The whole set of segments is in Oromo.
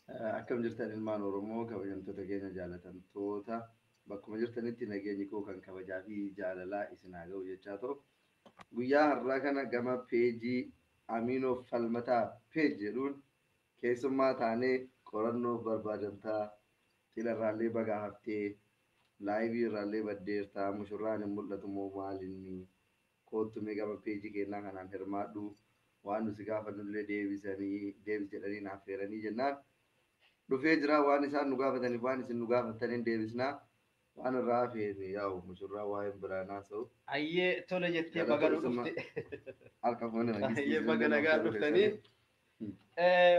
Akkam jirtan ilmaan Oromoo, kabajamtoota keenya, jaalatamtoota, bakkuma jirtanitti nageenyi koo kan kabajaa fi jaalalaa isin haa ga'u jechaa ta'u. Guyyaa har'aa kana gama peejii Aminoo Falmataa Page jedhuun keessummaa taanee qorannoof barbaadamtaa, cidha irraallee bagaa haftee, live irraallee baddeertaa, mushurraan hin mul'atu moo maalinni, koottu mee gama peejii keenyaa kanaan hirmaadhu, waan nuti gaafannullee deebisanii deebis jedhanii naaf feeranii jennaan dhufee jira. Waan isaan nu gaafataniif waan isin nu gaafataniin deebisnaa. Waan irraa hafeen yaa'u mushurraa waa'een biraan haasa'u. Ayyee, tole jettee baga nu dhufte. Harka fuune. Ayyee, baga nagaa dhuftanii.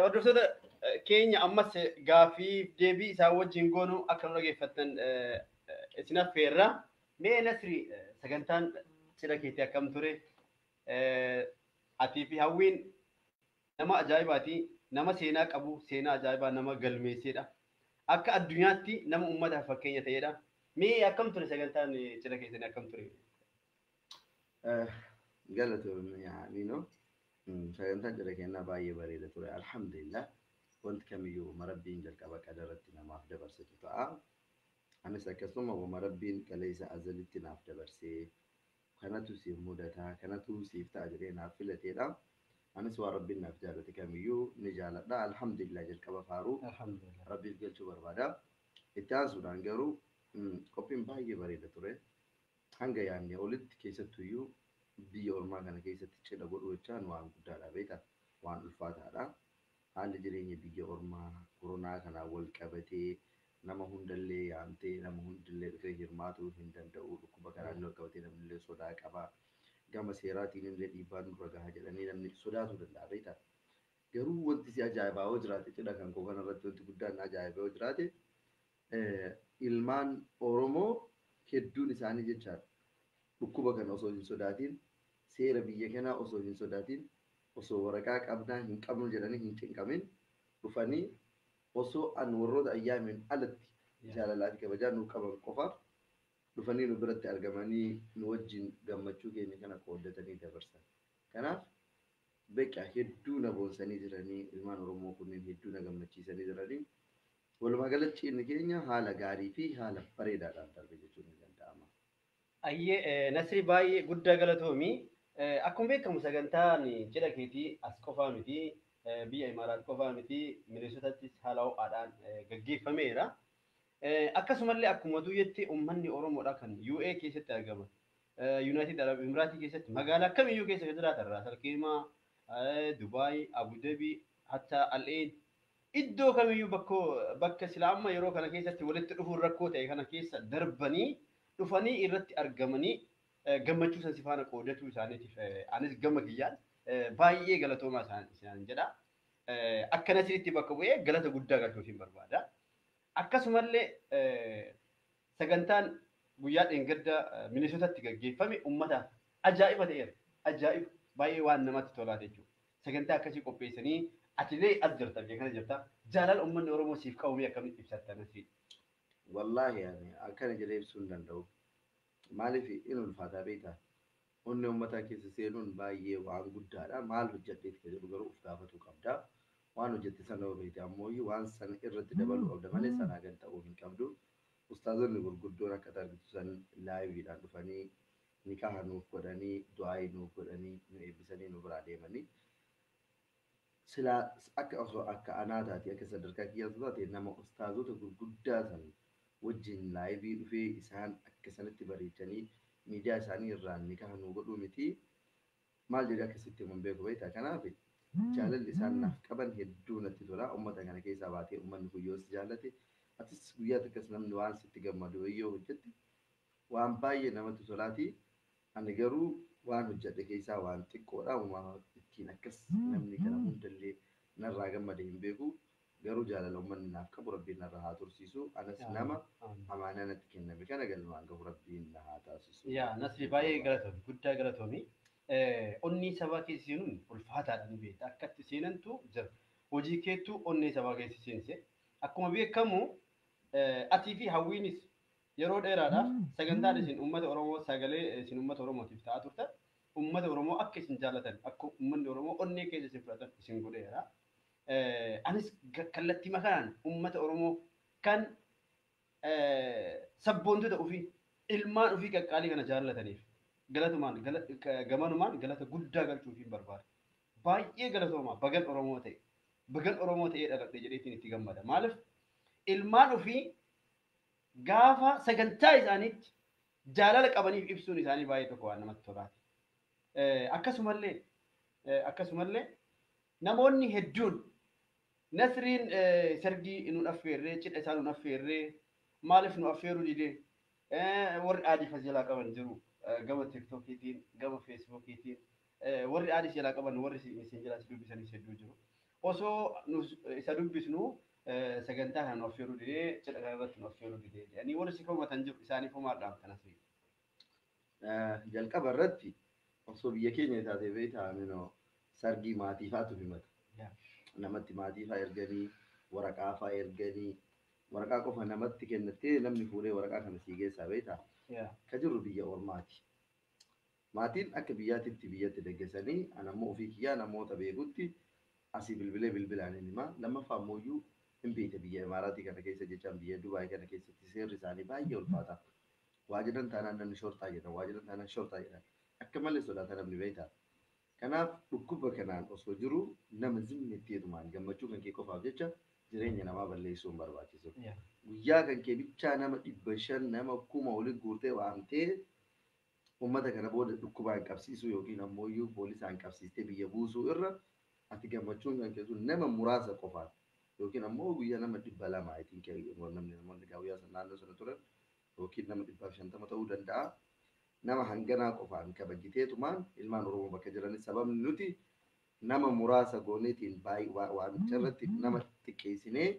Hordoftoota keenya, ammas gaaffii deebii isaan wajjin goonu akka nu dhageeffattan isin affeerra. Mee Nasri, sagantaan cidha keetii akkam ture? Atii fi Hawwiin nama ajaa'ibaati. Nama seenaa qabu, seenaa ajaa'ibaa nama galmeessedha. Akka addunyaatti nama uummataaf fakkeenya ta'edha. Mee akkam ture sagantaan cidha keessanii, akkam ture? Galatoomii Aminoo. Sagantaan cidha keenyaa baay'ee bareeda ture. Alhamdulillah. Wanti kamiyyuu wama Rabbiin jalqaba qadarratti namaaf dabarsetu ta'a. Anis akkasuma wama Rabbiin kaleessa azalitti naaf dabarsee, kanatu siif mudataa, kanatu siif ta'a jedhee naaf filateedha. Anis waan Rabbiin naaf jaalate kamiyyuu ni jaaladha. Alhamdulillah, jalqaba faaruu Rabbiif galchuu barbaada. Itti aansuudhaan garuu qophiin baay'ee bareeda ture. Hanga yaadne olitti, keessattuyyuu biyya ormaa kana keessatti cidha godhuu jechaan waan guddaadha, beektaa, waan ulfaataadha. Haalli jireenya biyya ormaa koronaa kanaan wal qabatee nama hundallee yaamtee nama hundallee dhufee hirmaatuu hin danda'u. Dhukkuba kanaan wal qabatee namni sodaa qaba. Gama seeraatiin illee dhiibbaan nurra gaha jedhanii namni sodaatuu danda'a, beektaa. Garuu wanti si ajaa'ibaa yoo jiraate, cidha kan koo kanarratti wanti guddaan na ajaa'ibaa yoo jiraate, ilmaan Oromoo hedduun isaanii jechaadha. Dhukkuba kana osoo hin sodaatin, seera biyya kanaa osoo hin sodaatin, osoo waraqaa qabnaa hin qabnu jedhanii hin cinqamin dhufanii, osoo an warroota ayyaamiin alatti jaalalaa fi kabajaa nuu qaban qofa dhufanii nu biratti argamanii nu wajjin gammachuu keenya kana qooddatanii dabarsan. Kanaaf beekaa hedduu na boonsanii jiranii, ilmaan Oromoo kunneen hedduu na gammachiisanii jiranii. Walumaa galatti cidhni keenya haala gaarii fi haala bareedaadhaan darbe jechuun ni danda'ama. Ayyee Nasri, baay'ee guddaa galatoomi. Akkuma beekamu sagantaan cidha keetii as qofaa miti, biyya Imaaraat qofaa miti, Mineesotattis haala ho'aadhaan gaggeeffameera. Akkasumallee akkuma jetti uummanni Oromoodha kan UA keessatti argaman. United Arab Emiraatii keessatti magaalaa kamiyyuu keessa kan jiraatan, Raas Al Khaimah, Dubaay, Abu Dhabi, hatta Al-Ain, iddoo kamiyyuu bakka sila amma yeroo kana keessatti walitti dhufuun rakkoo ta'e kana keessa darbanii dhufanii irratti argamanii gammachuu san si faana qoodatuu isaaniitiif anis gama kiyyaan baay'ee galatoomaa isaan jedha. Akka Nasriitti bakka bu'ee galata guddaa galchuufiin barbaada. Akkasumallee sagantaan guyyaa dheengadda Minisotatti gaggeeffame uummataaf ajaa'iba ta'eera. Ajaa'iba, baay'ee waan namatti tolaa jechuudha. Sagantaa akkasii qopheessanii atilee as jirta, biyya kana jirta. Jaalala uummanni Oromoo siif qabu akkamitti ibsatta, Nasrii? Wallaahi ani akkana jedhee ibsuu hin danda'u. Maaliif in ulfaataa, beektaa? Onnee uummataa keessa seenuun baay'ee waan guddaadha. Maal hojjedheeti ka jedhu garuu of gaafatuu qabda. Waan hojjette sana yoo beekte ammoo waan sana irratti dabaluu qabda malee sanaa gad ta'uu hin qabdu. Ustaazonni gurguddoon akka argitu san liveiidhaan dhufanii nikaha nuuf godhanii, du'aayii nuuf godhanii, nu eebbisanii nu biraa deemanii. Silaa akka osoo akka anaa taate, akka sadarkaa kiyyaatu taate, nama ustaazota gurguddaa san wajjin live dhufee isaan akka sanatti bareechanii miidiyaa isaanii irraan nikaha nuu godhuu miti. Maal jedhee akkasitti himuun beeku, beektaa? Kanaaf jaalalli isaan naaf qaban hedduu natti tola. Uummata kana keessaa baatee uummanni kun yoo si jaallate, atis guyyaa takkas namni waan sitti gammadu yoo hojjette waan baay'ee namatti tolaati. Ani garuu waan hojjedhe keessaa waan xiqqoodha. Uumaa ittiin akkas namni kana hundallee narraa gammade hin beeku. Garuu jaalala uummanni naaf qabu Rabbiin narra haa tursiisu. Anas nama amaanaa natti kenname kana galmaan gahu Rabbiin na haa taasisu. Yaa Nasri, baay'ee galatoomi, guddaa galatoomi. Onnee sabaa keessa seenuun ulfaataadha, ni beekta. Akkatti seenantu jira. Hojii keettuu onnee sabaa keessa seense. Akkuma beekamu atii fi Hawwiinis yeroo dheeraadhaaf sagantaan isin uummata Oromoo, sagalee isin uummata Oromootiif ta'aa turtan, uummata Oromoo akka isin jaallatan, akka uummanni Oromoo onnee keessa isin fudhatan isin godheera. Anis kallattii makanaan uummata Oromoo kan sabboontota ofii ilmaan ofii qaqqaalii kana jaallataniif galatumaan gamanumaan galata guddaa galchuuf hin barbaada. Baay'ee galatoomaa bagan Oromoo ta'e bagan Oromoo ta'ee dhaladhe jedheetiin itti gammada. Maaliif ilmaan ofii gaafa sagantaa isaaniitti jaalala qabaniif ibsuun isaanii baay'ee tokko waan namatti tolaati. Akkasumallee namoonni hedduun Nasriin sargii nu affeerree cidha isaa nu affeerree maaliif nu affeeruu didee warri aadii fas jalaa qaban jiru gama tiktookiitiin gama feesbuukiitiin warri aadii jalaa qaban warri isin jalaa si dubbisanis hedduu jiru. Osoo isa dubbisnu sagantaa kana nu affeeruu didee cidha kana irratti nu affeeruu didee jedhanii warri si komatan jiru isaaniif homaa dhaamta Nasrii. Jalqaba irratti osoo biyya keenya taatee beektaa minoo sargii maatii fa'aatu himata. Namatti maatii fa'aa erganii waraqaa fa'aa erganii waraqaa qofa namatti kennattee namni fuudhee waraqaa kana sii geessaa beektaa. Ka jirru biyya ormaati. Maatiin akka biyyaatitti biyyatti deeggasanii ana immoo ofii kiyyaa namoota beekutti asii bilbilee bilbilaan hin himaa. Lammaffaa immoo hin beekte biyya Imaaraatii kana keessa jechaan biyya Dubaay kana keessatti seerri isaanii baay'ee ulfaata. Waa jedhan taanaan namni shortaa jedhan, waa jedhan taanaan shortaa jedhan. Akka malee sodaata namni beektaa. Kanaaf dhukkuba kanaan osoo jiru nama zimmetteetumaan gammachuu kan kee qofaaf jecha jireenya namaa balleessuu hin barbaachisu. Guyyaa kan kee bichaa nama 500 nama 1000 waliin guurtee waamtee uummata kana booda dhukkubaan qabsiisuu yookiin ammoo poolisaan qabsiistee biyya buusuu irra ati gammachuun kan kee sun nama muraasa qofaan yookiin ammoo guyyaa nama 200 I think namni namoonni guyyaa sana naannoo sana turan yookiin nama 150 ta'uu danda'a. Nama hanganaa qofaan kabajjiteetumaan ilmaan Oromoo bakka jiranis sababni nuti nama muraasa gooneetiin waamicha irratti nama xiqqeessinee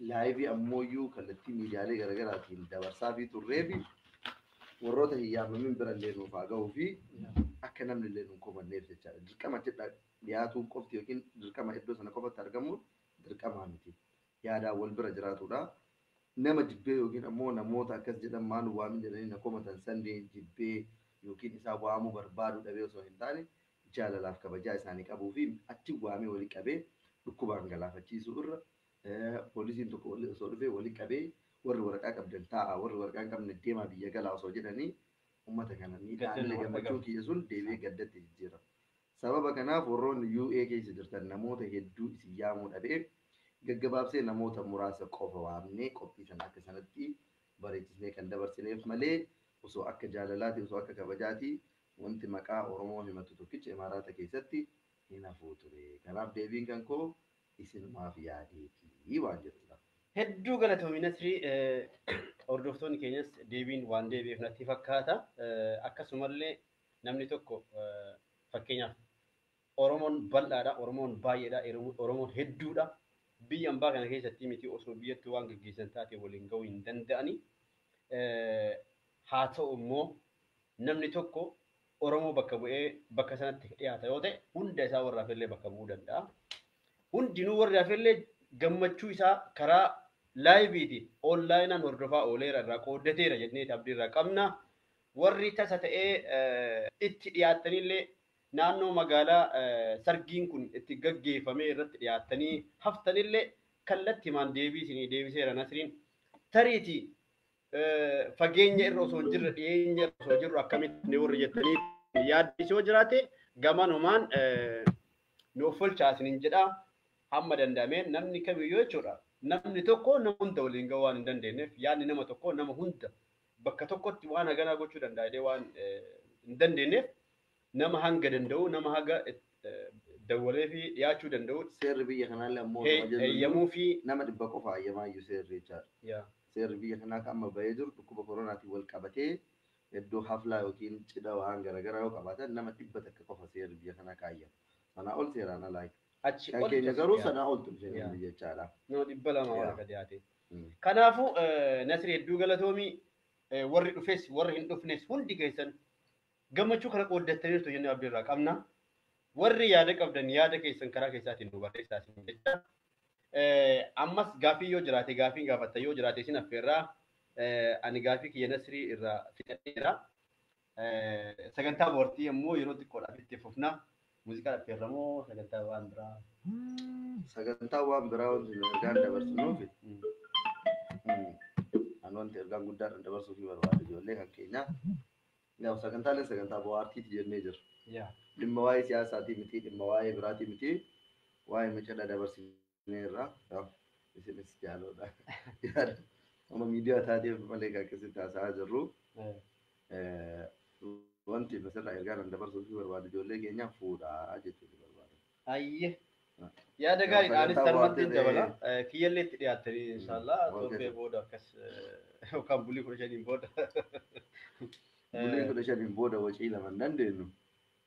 laayivii ammoo kallattii miidiyaalee garaagaraatiin dabarsaa fi turree fi warroota hin yaamamin bira illee nuuf haa ga'uu fi akka namni illee nuun komanneef jechaadha. Dirqama achi dhiyaatuu qofti yookiin dirqama iddoo sana qofatti argamuun dirqamaa miti. Yaadaan wal bira jiraatudha. Nama jibbee yookiin ammoo namoota akkas jedhan maal waamin jedhanii na komatan sandee jibbee yookiin isaa waamuu barbaadu dhabee osoo hin taane jaalalaaf kabajaa isaanii qabuu fi achi waamee walii qabee dhukkubaan galaafachiisuu irra poolisiin tokko osoo dhufee walii qabee warri waraqaa qabdan taa'a warri waraqaa hin qabne deemaa biyya galaa osoo jedhanii uummata kana miidhaan gammachuu kiyya sun deebi'ee gaddatti jijjiirama. Sababa kanaaf warroonni UA keessa jirtan namoota hedduu isin yaamuu dhabee gaggabaabsee namoota muraasa qofa waamnee qophii sana akka sanatti bareechisnee kan dabarsineef malee osoo akka jaalalaati osoo akka kabajaati wanti maqaa Oromoo himatu tokkicha Imaaraata keessatti hin hafuu ture. Kanaaf deebiin kan koo isinumaaf yaadeetii waan jedhudha. Hedduu galatoomi Nasrii hordoftoonni keenyas deebiin waan deebi'eef natti fakkaata. Akkasumallee namni tokko fakkeenyaaf Oromoon bal'aadha, Oromoon baay'eedha, Oromoon hedduudha. Biyya ambaa kana keessatti miti osoo biyyatti waan gaggeessan taate waliin ga'uu hin danda'ani. Haa ta'u immoo namni tokko Oromoo bakka bu'ee bakka sanatti dhiyaata yoo ta'e hunda isaa warra hafellee bakka bu'uu danda'a. Hundinuu warri hafellee gammachuu isaa karaa laayiviitiin onlaayinaan hordofaa ooleera irraa qooddateera jennee abdii irraa qabna. Warri tasa ta'ee itti dhiyaatanillee naannoo magaalaa sargiin kun itti gaggeeffamee irratti dhiyaattanii haftanillee kallattimaan deebii isinii deebiseera Nasriin. Tariitii fageenya irra osoo hin jirre dhiyeenya irra osoo jirru akkamitti warri jettanii yaaddi yoo jiraate gamanumaan nu offolchaa isiniin jedha. Hamma danda'ameen namni kamiyyuu jechuudha. Namni tokko nama hunda waliin ga'uu waan hin dandeenyeef yaadni nama tokko nama hunda bakka tokkotti waan haganaa gochuu danda'a jedhee waan hin dandeenyeef nama hanga danda'u nama haga dawwalee fi dhiyaachuu danda'u. Seerri biyya kanaallee ammoo eeyyamuu fi nama 100 qofa eeyyamaayyuu seerri jechaadha. Seerri biyya kanaa kan amma bahee jiru dhukkuba koronaatiin wal qabatee iddoo haflaa yookiin cidha waan garaagaraa yoo qabaatan nama 100 qofa seerri biyya kanaa kaayyama. Sanaa ol seeraan alaa. Achi ol keenya garuu sanaa ol turte jechaadha. Nama 200 waan akka dhiyaate. Kanaafuu Nasri hedduu galatoomii warri dhufes warri hin dhufnes hundi keessan gammachuu kana qooddattaniirtu jennee abdii irraa qabna. Warri yaada qabdan yaada keessan karaa keessaatiin nu barreessaa isin jecha. Ammas gaaffii yoo jiraate gaaffiin gaafatta yoo jiraate isin affeerraa ani gaaffii kiyya Nasrii irraa fixadheera. Sagantaa boortii immoo yeroo xiqqoodhaaf itti fufna. Muuziqaa affeerramoo sagantaa waan biraa. Sagantaa waan biraa wanti nu ergaan dabarsinuufi an wanti ergaan guddaan dabarsuufii barbaadu ijoollee kan keenyaa. Yaa sagantaaleen sagantaa bohaartiiti jennee jirra. Dhimma waa'ee siyaasaatii miti, dhimma waa'ee biraatii miti, waa'ee micidha dabarsineerra. Isinis jaaloodha. Amma miidiyaa taateef malee kan akkasitti haasa'aa jirru. Wanti asirraa ergaan an dabarsuufii barbaadu ijoollee keenyaa fuudhaa jechuudha barbaada. Ayyee. Yaada gaariidha. Anis tanumatti hin dabala. Kiyyallee itti dhiyaattanii inshaallah torbee booda akkas yookaan bulii 15 booda. Bulii 15 booda wacii lama hin dandeenyu.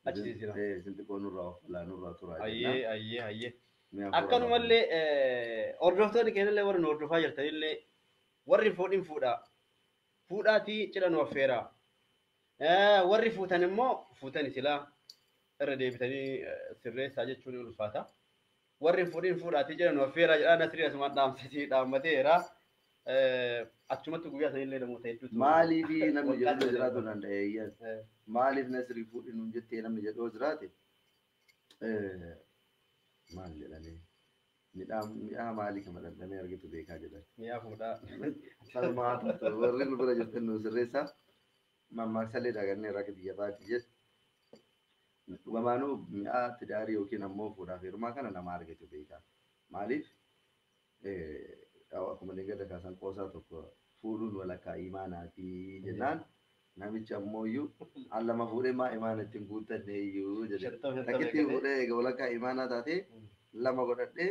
Achi siisina. Isin xiqqoo nurraa of falaa nurraa turaa. Ayyee ayyee ayyee. Akkanumallee hordoftoonni keenyallee warri nu hordofaa jirtanillee warri fuudhin fuudhaa. Fuudhaatii cidha nu affeeraa. Warri fuutan immoo fuutani silaa irra deebitanii sirreessaa jechuun ni ulfaata. Warri fuudhin fuudhaatii cidha nu affeeraa jedhaa Nasrii asumaan dhaamsisii dhaammateera. Achumatti guyyaa sanillee namoota hedduutu. Maaliif namni jedhu jiraatu danda'a eeyyan. Maaliif Nasrii fuudhin nuun jettee namni jedhoo jiraate maal jedhanii mi'aa maalii kama dhandhamee argitu beekaa jedhan. Mi'aa fuudhaa. Salumaa warri nu bira jirtan nu sirreessaa. Mammaaksallee daagannee irraa biyya baati jedhu. Dhugamaanuu mi'aa tidaarii yookiin ammoo fuudhaaf heerumaa kana nama argatu beekaa. Maaliif akkuma deeggarra kaasan qoosaa tokko fuudhuun walakkaa imaanaati jennaan namichi ammoo iyyuu al lama fuudhee maa imaana ittiin guuttanne iyyuu jedhe. Takkitti fuudhee egaa walakkaa imaanaa taatee lama godhadhee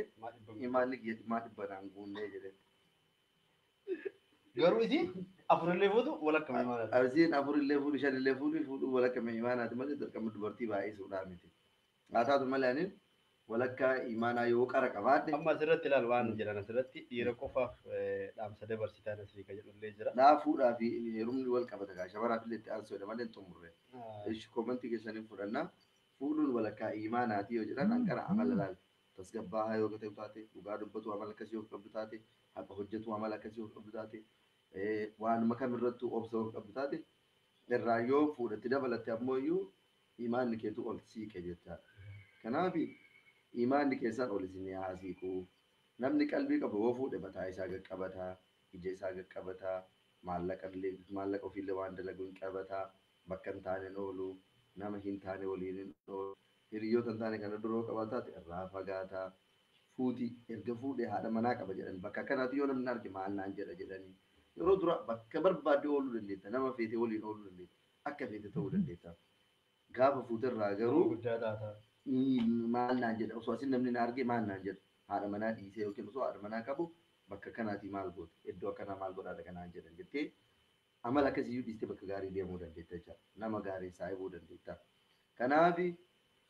imaanni kiyya maa dhibba naan guunnee jedhe. Garuu isiin afurillee fuutu walakkaa imaanaati. Isiin afurillee fuudhu shanillee fuudhu fuudhuu walakkaa imaanaati malee dirqama dubartii baay'isuudhaa miti. Haa taatu malee ani walakkaa imaanaa yoo qara qabaadhe. Amma asirratti ilaal waan jedhan asirratti dhiira qofaaf dhaamsa dabarsitaa Nasrii kan jedhullee jira. Naa fuudhaa fi heerumni wal qabata gaa shamaraaf illee itti aansuudha malee hin xumurre. Ishi koomantii keessanii fudhannaa fuudhuun walakkaa imaanaati yoo jedhan an qara amala laal tasgabbaa'aa yoo ta'u taate dhugaa dubbatu amala akkasii yoo qabdu taate haqa hojjetu amala akkasii yoo qabdu taate waanuma kamirrattuu obsa yoo qabdu taate irraa yoo fuudhatti dabalatte ammoo iyyuu imaanni keetu ol siiqe jechaadha. Kanaaf imaanni keessan ol isin haa siiqu. Namni qalbii qabu yoo fuudhe mataa isaa qaqqabataa, ija isaa qaqqabataa, maallaqa illee maallaqa ofiillee waan dalagu hin qabataa, bakka hin taane hin oolu, nama hin taane waliin hin oolu, hiriyoota hin taane kana duroo qabataa irraa fagaataa. Fuuti erga fuudhee haadha manaa qaba jedhan bakka akkanaatti yoo namni arge maal naan jedha jedhanii yeroo dura bakka barbaadde ooluu dandeetta nama feete waliin ooluu dandeetta akka feete ta'uu dandeetta. Gaafa fuuterraa garuu maal naan jedha osoo asin namni na arge maal naan jedha haadha manaa dhiisee yookiin osoo haadha manaa qabu bakka kanaatii maal goote iddoo akkanaa maal godhaadha kanaan jedhan jettee amala akkasiyyuu dhiistee bakka gaarii deemuu dandeetta jechaadha. Nama gaarii saahibuu dandeetta. Kanaaf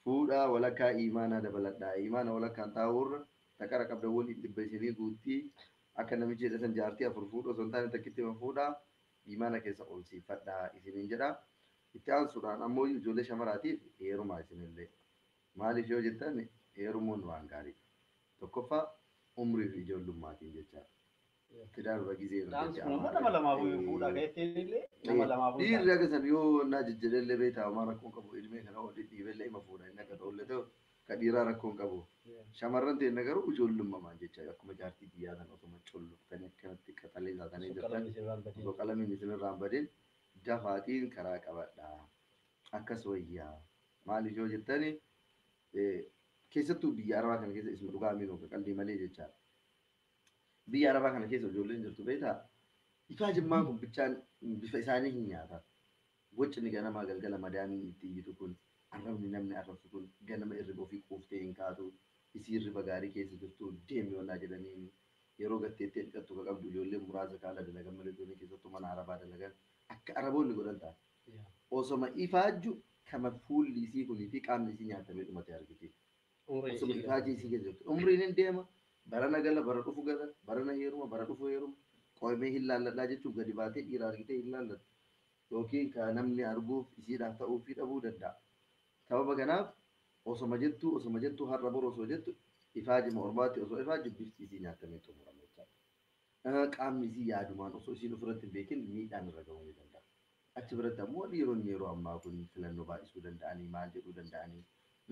fuudhaa walakkaa imaanaa dabaladhaa. Imaana walakkaan taa'uurra taqara qabda waliin dhibba isinii guuttii akka namichi jedhe san jaartii afur fuudhu osoo hin taane takkitti hima fuudhaa imaana keessa ol siifadhaa isiniin jedha. Itti aansuudhaan ammoo ijoollee shamaraatiif heerumaa isinillee. Maaliif yoo jettan heerumuun waan gaariidha. Tokkoffaa umrii fi ijoollummatiin jechaadha. Tidaarra gizee Dhaamsi kun immoo nama lamaafuu fuudhaa keessatti illee nama lamaafuu. Dhiirri akka san yoo naa jejjedhellee beektaa homaa rakkoon qabu ilmee kana ol dhidhiibellee ima fuudha inni akka ta'ullee ta'u ka dhiiraa rakkoon qabu. Shamarran ta'e garuu ijoollummamaan jecha akkuma jaartii biyyaa kana osuma culluftanii akkanatti qaxalee taatanii jirtan osoo qalamiin isinirraa hin badin dafaatiin karaa qabadhaa. Akkas wayyaa maaliif yoo jettani keessattuu biyya arabaa kana keessa isuma dhugaa miinuu qalbii malee jechaadha. Biyya arabaa kana keessa ijoolleen jirtu beektaa ifaa jimmaan kun bichaan bifa isaanii hin nyaata. Wacni ganamaa galgala madaamiin itti iyyitu kun arrabni namni arrabsu kun ganama irriba ofii quuftee hin kaatu isii irriba gaarii keessa jirtu deemi wallaa jedhanii yeroo gatteettee dhiqattu ka qabdu ijoolleen muraasa kaala dalagan malee ijoolleen keessattuu mana arabaa dalagan akka araboonni godhan ta'a. Osoma ifaajju kama fuulli isii kunii fi qaamni isii nyaatamee dhumate argite. Osoma ifaajii isii keessa jirtu. Umriin hin deema. Barana gala bara dhufu gala barana heeruma bara dhufu heeruma qo'amee hin laalladhaa jechuun gadi baatee dhiira argitee hin laallattu. Yookiin kan namni arguuf isiidhaaf ta'uu fi dhabuu danda'a. Sababa kanaaf osoma jettu har'a boru osoo jettu ifaajima ormaatti osoo ifaajju bifti isii nyaatamee xumurama jechaadha. Qaamni isii yaadumaan osoo isiin ofirratti hin beekin miidhaan irra gahuu ni danda'a. Achi biratti ammoo dhiironni yeroo ammaa kun filannoo baay'isuu danda'anii maal jedhuu danda'anii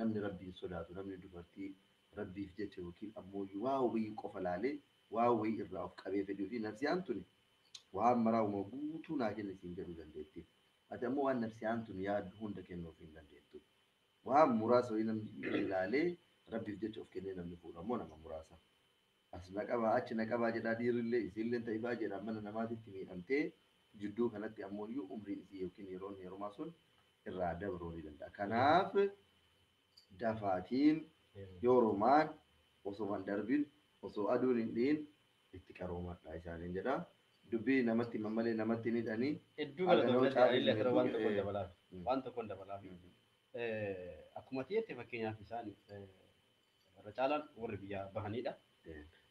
namni rabbiin sodaatu namni dubartii Rabbiif jecha yookiin ammoo waa wayii qofa laalee waa wayii irraa of qabee fedhuu fi nafsiyaan tuni waan maraa uuma guutuu naa kenni siin jedhuu dandeetti. Ati ammoo waan nafsiyaan tun yaaddu hunda kennuuf hin dandeettu. Waan muraasa wayii namni ilaalee Rabbiif jecha of kennee namni fuudhu ammoo nama muraasa. As na qabaa achi na qabaa jedhaa dhiirrillee isiillee ta'ifaa jedhaa mana namaatitti miidhamtee jidduu kanatti ammoo iyyuu umriin isii yookiin yeroon heerumaa sun irraa dabruu ni danda'a. Kanaaf dafaatiin yeroomaan osoo hin darbin osoo aduun hin dhihin itti qaroomadha isaaniin jedha. Dubbii namatti himan malee namatti hin hidhanii. Hedduu Haga nama galatoomna caalii illee asirra waan hedduu, tokkoon dabalaaf. Waan tokkoon dabalaaf. Akkuma ta'etti fakkeenyaaf isaan irra caalaan warri biyyaa bahanidha.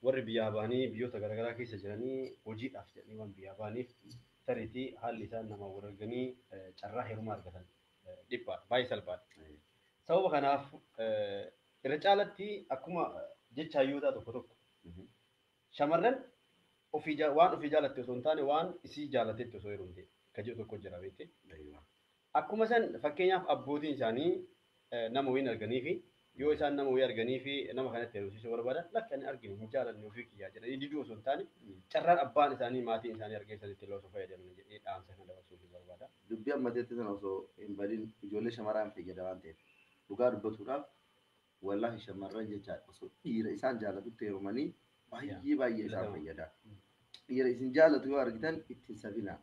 Warri biyyaa bahanii biyyoota garaagaraa keessa jiranii hojiidhaaf jedhanii waan biyyaa bahaniif tariitii haalli isaan nama wal arganii carraa heerumaa argatan dhiphaadha, baay'ee salphaadha. Sababa kanaaf irra caalatti akkuma jecha hayyootaa tokko tokko shamarran ofii waan ofii jaalatte osoo hin taane waan isii jaalatetti osoo heerumte kan jedhu tokko jira beekte. Akkuma san fakkeenyaaf abbootiin isaanii nama wayiin arganii fi yoo isaan nama wayii arganii fi nama kanatti heerumsiisuu barbaadan lakki ani arginu hin jaalanne ofii kiyyaa jedhanii diduu osoo hin taane carraan abbaan isaanii maatiin isaanii argee isaanitti illee osoo fayyadamne jedhee dhaamsa kana dabarsuuf barbaada. Dubbii ammateetti sana osoo hin badin ijoollee shamarran fayyada waan ta'eef dhugaa dubbatuudhaaf wallaahi shamarran jechaadha osoo dhiira isaan jaalatutti heerumanii baay'ee baay'ee isaan fayyada. Dhiira isin jaalatu yoo argitan ittiin sabinaa.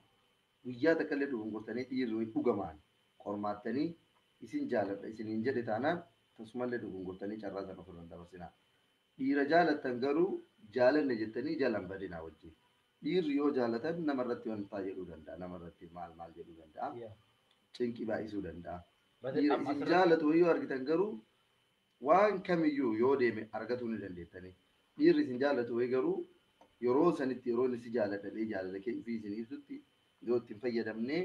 Guyyaa takka illee dogongortanii dhiirri wayii dhugamaan qormaattanii isin jaaladha isiniin jedhe taanaan tasumallee dogongortanii carraa sana ofirra hin dabarsinaa. Dhiira jaalattan garuu jaalanne jettanii jalan badinaa wajjin. Dhiirri yoo jaalatan namarratti wanta jedhuu danda'a. Namarratti maal maal jedhuu danda'a. Cinqii baay'isuu danda'a. Dhiira isin jaalatu wayii yoo argitan garuu waan kamiyyuu yoo deeme argatuu ni dandeettanii. Dhiirri isin jaalatu wayii garuu yeroo sanitti yeroo inni si jaaladha jedhee jaalala kee ofii isin ibsutti yoo ittiin fayyadamnee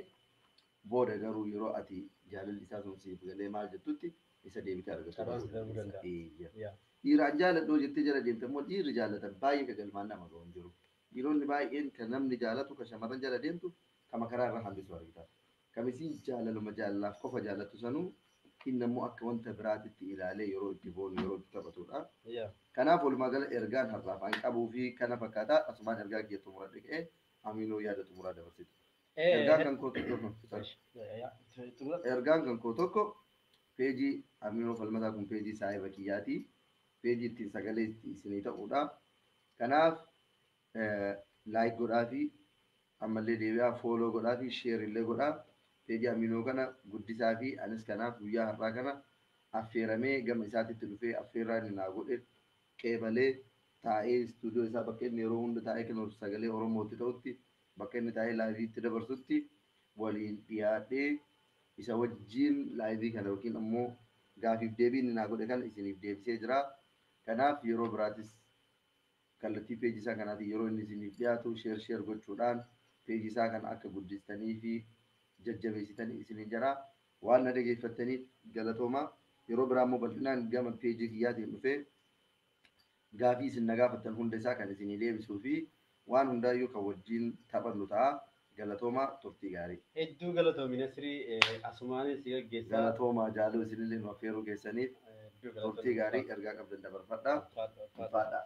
booda garuu yeroo ati jaalalli isaa sun siif galee maal jettutti isa deebitee argachuu Carraan si darbuu dandeessa. danda'a. Eeyya. Dhiiraan jaaladhoo jettee jala deemte immoo dhiirri jaalatan baay'ee ka galmaan nama ga'u hin jiru. Dhiironni baay'een kan namni jaalatu kan shamarran jala deemtu kama karaa irra hambisu argita. Kam isiin jaalaluma jaalalaaf qofa jaalatu sanuu inni immoo akka wanta biraatitti ilaalee yeroo itti boonu yeroo itti taphatudha. Kanaaf walumaa gala ergaan har'aaf an qabuu fi kana fakkaataa asumaan ergaa kiyya xumuradhe ka'ee Aminoo yaada xumuraa dabarsitu. Ergaan kan koo tokko ergaan kan koo tokko peejii Aminoo Falmataa kun peejii saahiba kiyyaati. Peejii ittiin sagalee isinii ta'uudha. Kanaaf laayik godhaa fi ammallee deebi'aa fooloo godhaa fi sheer illee godhaa. Peejii Aminoo kana guddisaa fi anis kanaaf guyyaa har'aa kana affeeramee gama isaatitti dhufee affeerraa inni naa godhe qeebalee taa'ee istuudiyoo isaa bakka inni yeroo hunda taa'ee kennu sagalee Oromootti ta'utti bakka inni taa'ee laayiviitti dabarsutti waliin dhiyaadhee isa wajjin laayivii kana yookiin ammoo gaafiif deebii inni naa godhe kana isiniif deebisee jira. Kanaaf yeroo biraatis kallattii peejii isaa kanaatiin yeroo inni isiniif dhiyaatu sheer sheer gochuudhaan peejii isaa kana akka guddistanii fi jajjabeessitanii isiniin jira. Waan na dhageeffattaniif galatoomaa. Yeroo biraa immoo bal'inaan gama peejii kiyyaatiin dhufee gaafii isin na gaafattan hunda isaa kan isinii deebisuu fi waan hundaayyuu kan wajjin taphannu ta'a. Galatoomaa turtii gaarii. Hedduu galatoomi Nasrii asumaanis si gaggeessaa. Galatoomaa jaaloo isinillee nu affeeruu keessaniif turtii gaarii ergaa qabdan dabarfadhaa. Ulfaadhaa.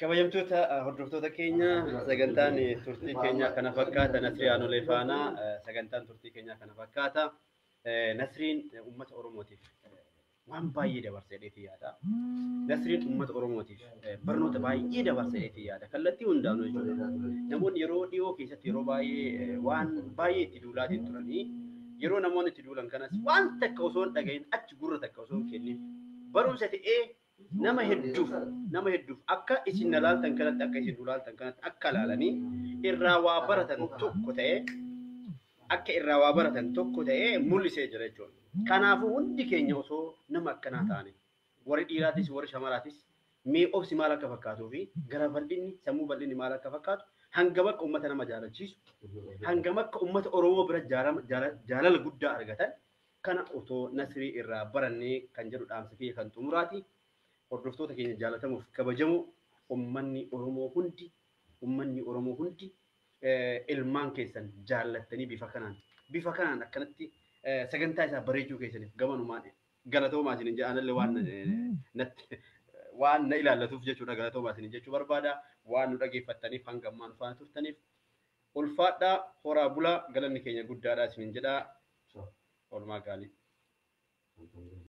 Kabajamtoota hordoftoota keenya sagantaan turtii keenya kana fakkaata Nasrii Aanolee faana sagantaan turtii keenya kana fakkaata. Nasriin uummata Oromootiif waan baay'ee dabarsa jedheetii yaada. Nasriin uummata Oromootiif barnoota baay'ee dabarsa jedheetii yaada. Kallattii hundaanuu jechuudha. Namoonni yeroo dhiyoo keessatti yeroo baay'ee waan baay'ee itti duulaatiin turanii yeroo namoonni itti duulan kanas waan takka osoo hin dhagahin achi gurra takka osoo hin kennin barumsa ta'ee nama hedduuf akka isin na laaltan kanatti akka isin nu laaltan kanatti akka laalanii irraa waa baratan tokko ta'ee akka irraa waa baratan tokko ta'ee mul'isee jira jechuudha. Kanaafuu hundi keenya osoo nama akkanaa taane warri dhiiraatis warri shamaraatis mee obsi maal akka fakkaatuu fi gara bal'inni sammuu bal'inni maal akka fakkaatu hangam akka uummata nama jaalachiisu hangam akka uummata Oromoo bira jaalala guddaa argatan kana otoo Nasrii irraa barannee kan jedhu dhaamsa kiyya kan xumuraati. Hordoftoota keenya jaalatamuuf kabajamu uummanni Oromoo hundi ilmaan keessan jaallattanii bifa kanaan akkanatti sagantaa isaa bareechuu keessaniif gamanumaan Galatoomaa isiniin jedha. Anallee waan natti waan na ilaallatuuf jechuudha galatoomaa isiniin jechuu barbaada. Waan nu dhageeffattaniif hanga ammaa nu faana turtaniif ulfaadhaa, horaa bulaa, galanni keenya guddaadha isiniin jedha. Oolmaa gaarii.